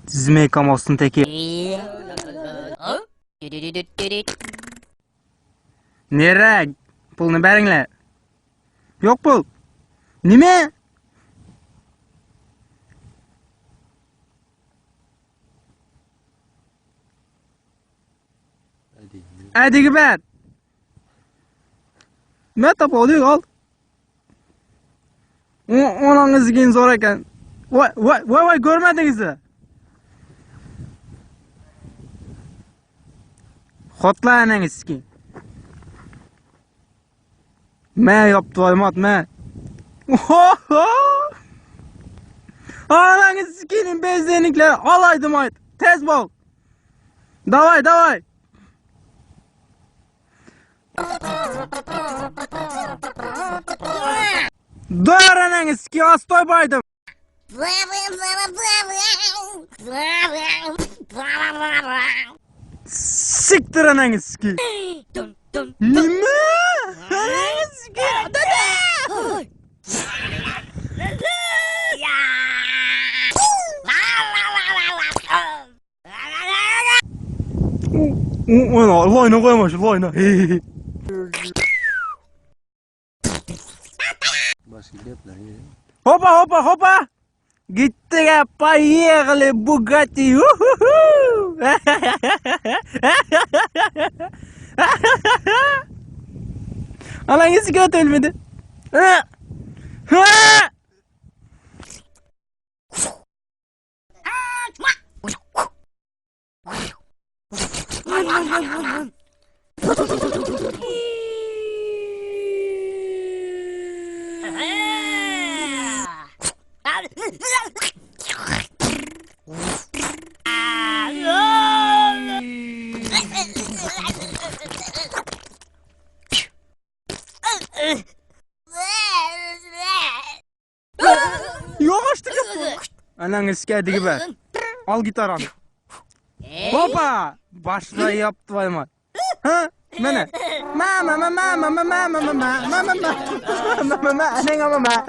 Zmeýka mostun teki. Nere? Puluny beriňle. Ýok pul. Nime? Ädigi ber. Ne tapalıyor al. Onun izgin zor eken. Vay vay vay vay görmediniz mi? Hotla eneňi sikin. Me yaptı aymat me. Ananı sikinin benzinlikleri alaydım ayt. Tez bol. Davay davay. Dur ananı siki astoy baydım. Siktir ananı siki. Nime? Ananı siki. Dede! Oyna, oyna koyma şu oyna. Başka gepler Hopa hopa hopa. Gitti ya поехали Bugatti. Uhuhu. Alan sigara ölmedi. Ha. Ha. Yok açtık Anan iskedi gibi. Al gitaranı. Hopa! Başla yaptı vayma. Ha? Mene. Ma ma ma ma ma ma ma ma ma ma ma ma ma ma ma ma anan ma ma.